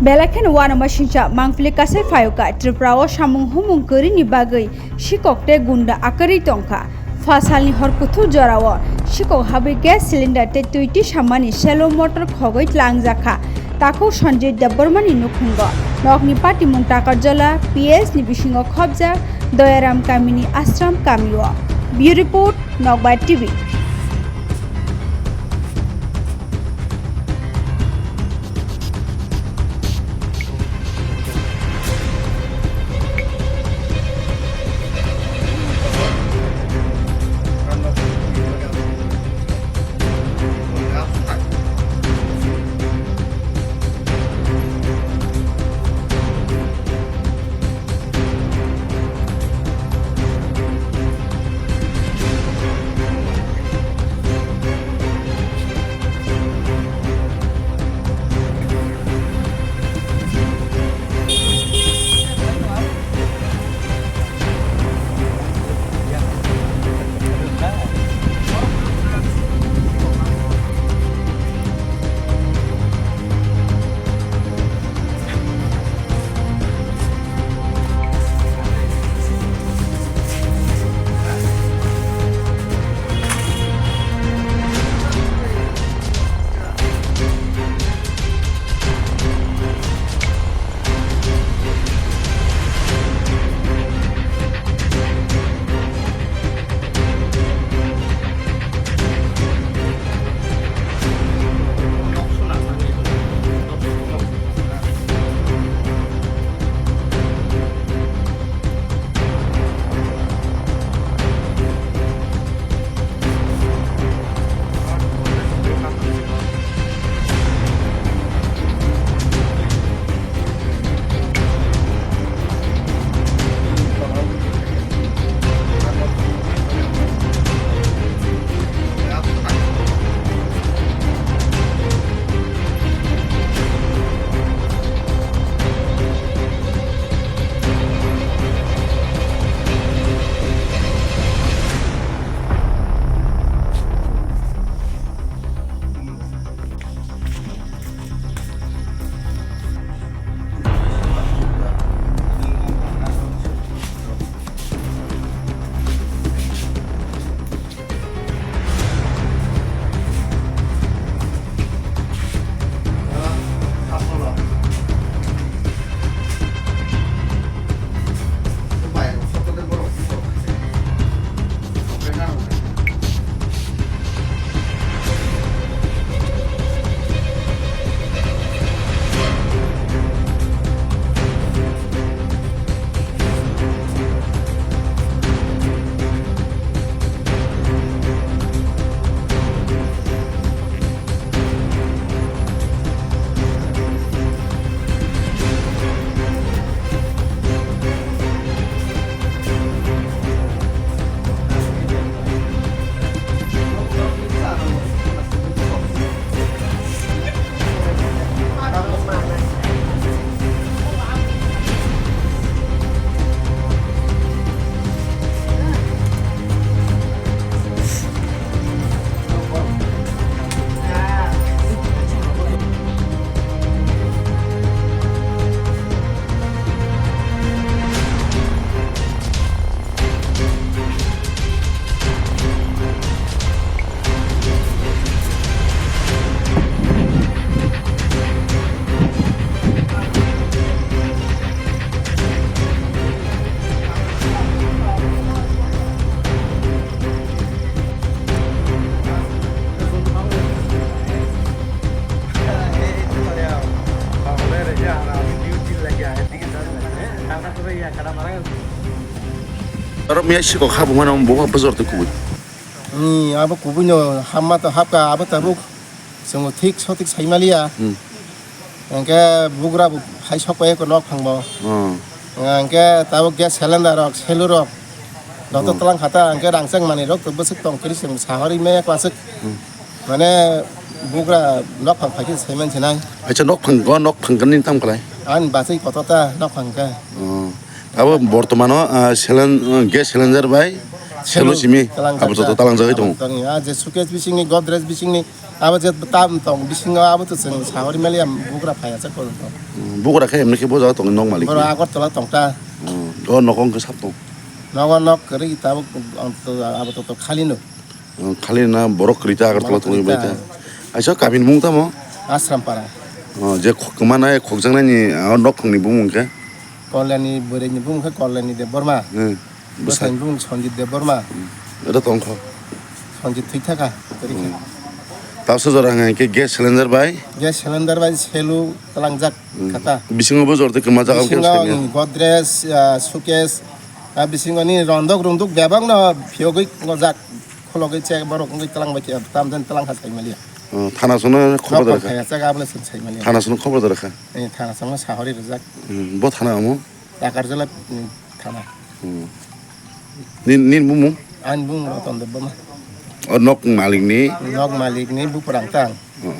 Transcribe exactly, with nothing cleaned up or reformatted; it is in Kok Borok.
Belai kheno uanama singcha mangpili kasai phaio kha. Tripura o samung humung kwrwini bagwi sikok tei gunda akwrwi tongkha. Pha salni hor kuthuk jorao sikok habwi gas cylinder tei twi tisamani selo motor khogwi tlangjak kha. Takhuk Sanjay Debbarmani nukhungo. Nokni patimung Takarjala P S ni bisingo khobjak Doyaram kamini Ashram kamio. Bureau Report, Nokbar T V. Aro miya sikok habung mano bo bujor twi kubui. Ni abo kubui no hamma to hapka abo tabuk. Chwng thik sotik saimaliya. Hmm. Hingke bugra bo hai sok pai ko nok phang bo. Hmm. Hingke tabuk gas cylinder rok, selu rok. Doto Hmm. tlang khata hingke rangchak manwi rok to bwswk tong kri chwng sahori me kwlaswk. Hmm. Mane bugra nok phang phai khe saiman sinai. Acha nok phang go nok phang kani tam khlai. Ani bachai koto ta nok phang khe. Hmm. Abo bortomano, ah, cylind-, ah, gas cylinder bai Selo simi, abo joto talangjagwi tongo. Tongo, ah, je suitcase bisingni, Godrej bisingni, abo je tam tong, bisingo abo to chwng sahori maliya bugra phaiya chak kono tong. Hmm, bugra khe emni khe bo jaga tong nok malik. Boro Agartala tong ta. Hmm, o nok wng khe sap tong. Nogo nok kwrwi tabuk, ang to, abo to, to khali no. Hmm, khali na borok kwrwi ta Agartala tongwi bai ta. Aisa kabin mung tamo? Ashram para. Oh, je khok-, kwmana khokjaknani, ah, nok khongni bumung khe? Kalyani bwrwini bumung khe Kalyani Debbarma. Hmm. Bwsai. Bwsaini bumung Sanjit Debbarma. Hmm. Eta tongkho. Sanjit thwi thaka, kwrwi kha. Hmm. Tabsa jora hwnka hwnkhe gas cylinder bai? Gas cylinder bai selu talangjak khata. Bisingo bo jor tei kwma jaga wngkhe bisingo, saiya. Hmm, Godrej, ah, suitcase, ah, bisingo ni rondok rungduk bebak no phiyogwi ngojak, khulogwi che borok wngwi talang bai khe, tam den talang kha sai maliya. Oh, thana sono khobor da rwkha. Khaya chak abole chwng sai maliya. Thana sono khobor da rwkha. Eh, thana sono sahori rwjak. Hmm, bo thana omo? Takarjala, mm, thana. Hmm. Nin, nin bumung? Ani bumung Ratan Debbarma. O nok malikni? Nok malikni buprang tang. Hmm.